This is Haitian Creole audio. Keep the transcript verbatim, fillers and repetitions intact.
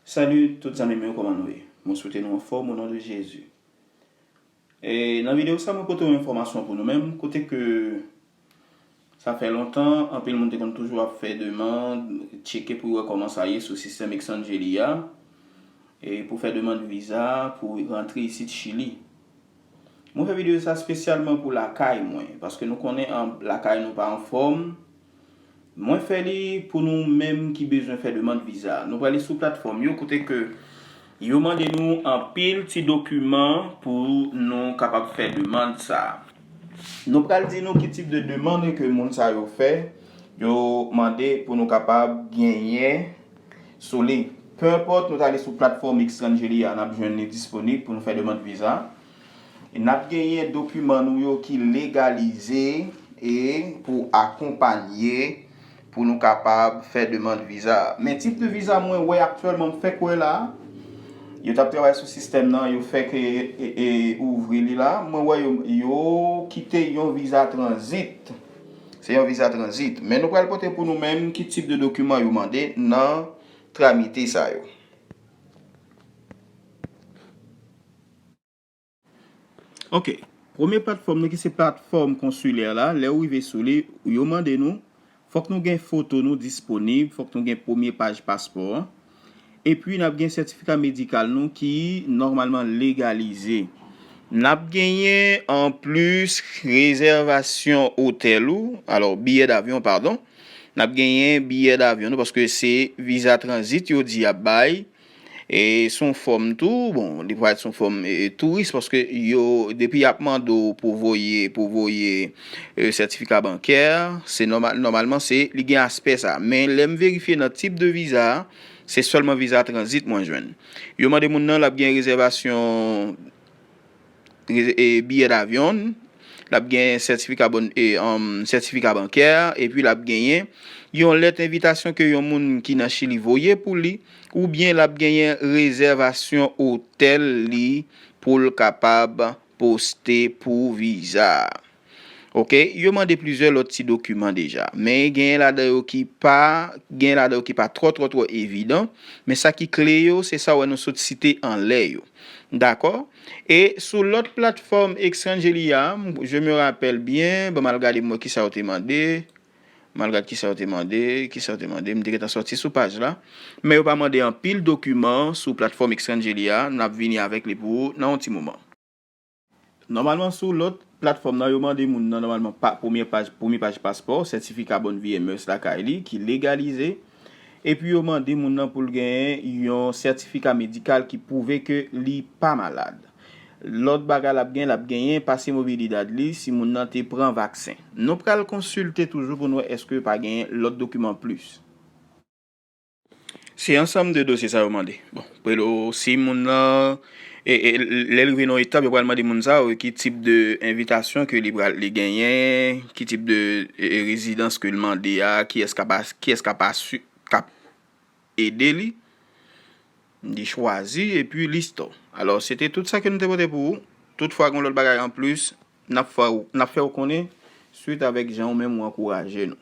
Salut tout zanmi m yo, kòman nou ye? Mwen swete nou anfòm o non de Jezi. E nan videyo sa, mwen pote yon enfòmasyon pou nou menm, kote ke sa fè lontan, anpil moun te konn toujou ap fè demann, tcheke pou yo wè kòman sa ye sou sistèm Exangeli a, e pou fè demann viza pou rantre isit Chili. Mwen fè videyo sa espesyalman pou lakay mwen, paske nou konnen an, lakay nou pa anfòm. Mwen fè li pou nou menm ki bezwen fè demann viza. Nou prale sou platfòm yo kote ke yo mande nou anpil ti dokiman pou nou kapab fè demann sa. Nou pral di nou ki tip de demann ke moun sa yo fè, yo mande pou nou kapab genyen sou li. Pe enpòt nou t ale sou platfòm Exangeli a, n ap jwenn li disponib pou nou fè demann viza. E n ap genyen dokiman nou yo ki legalize e pou akonpanye pou nou kapab fè demann viza. Men tip de viza mwen wè aktyèlman, m fèk wè la, yo t ap travay sou sistèm nan, yo fèk e, e, e, ouvri li la. Mwen wè yo, yo kite yon viza tranzit. Se yon viza tranzit. Men nou pral pote pou nou menm ki tip de dokiman yo mande nan tramite sa yo. Ok. Premye platfòm nou ki se platfòm konsilè la, lè w rive sou li, yo mande nou, fòk nou gen foto nou disponib, fòk nou gen premye paj paspò an. Epi n ap gen sètifika medikal nou ki nòmalman legalize. N ap genyen anplis rezèvasyon otèl ou, alò, biyè davyon, padon. N ap genyen biyè davyon nou, paske se viza tranzit yo di y ap bay. E se yon fòm tou, bon, li parèt se yon fòm e, e, touris, paske yo, depi y ap mande w pou voye, pou voye e, sètifika bankè, se nòmal, nòmalman se, li gen aspè sa. Men lè m verifye nan tip de viza a, se sèlman viza tranzit mwen jwenn. Yo mande moun nan, l ap gen rezèvasyon, reze- e, biyè davyon, l ap gen sètifika bon, e, um, sètifika bankè, epi l ap genyen yon lèt envitasyon ke yon moun ki nan Chili voye pou li, oubyen l ap genyen rezèvasyon otèl li pou l kapab poste pou viza a. Ok, yo mande plizyè lòt ti dokiman deja, men genyen ladan yo ki pa, genyen ladan yo ki pa twò, twò, twò evidan, men sa ki kle yo, se sa w wè nou sot site anlè yo. Dakò? E sou lòt platfòm Exangeli a, m- je me rappelle bien, ban m al gade m wè kisa yo te mande. M al gade kisa yo te mande, kisa yo te mande. M te gentan sòti sou paj la. Men yo pa mande anpil dokiman sou platfòm Exangeli a. N ap vini avèk li pou ou nan yon ti moman. Nòmalman, sou lòt platfòm nan, yo mande moun nan, nòmalman, pa, premye paj, premye paj paspò, sètifika bòn vi M E S lakay li, ki legalize. Epi yo mande moun nan pou l genyen yon sètifika medikal ki pwouve ke li pa malad. Lòt bagay l ap gen, l ap genyen pase mobilidad li si moun nan te pran vaksen. Nou pral konsilte toujou pou n wè èske pa genyen lòt dokiman plis. Se ansanm de dosye sa yo mande. Bon, prelo, si moun nan, e, e, lè l rive nan yon etap, yo pral mande moun sa yo ki tip de envitasyon ke li pral, li genyen, ki tip de e, e, rezidans ke l mande a, kiyès k ap as- kiyès k ap asu- k ap ede li, li chwazi, epi listò. Alò, se te tout sa ke nou te pote pou ou. Toutfwa gen lòt bagay anplis, n ap fè w, n ap fè w konnen swit avèk jan ou menm ou ankouraje nou.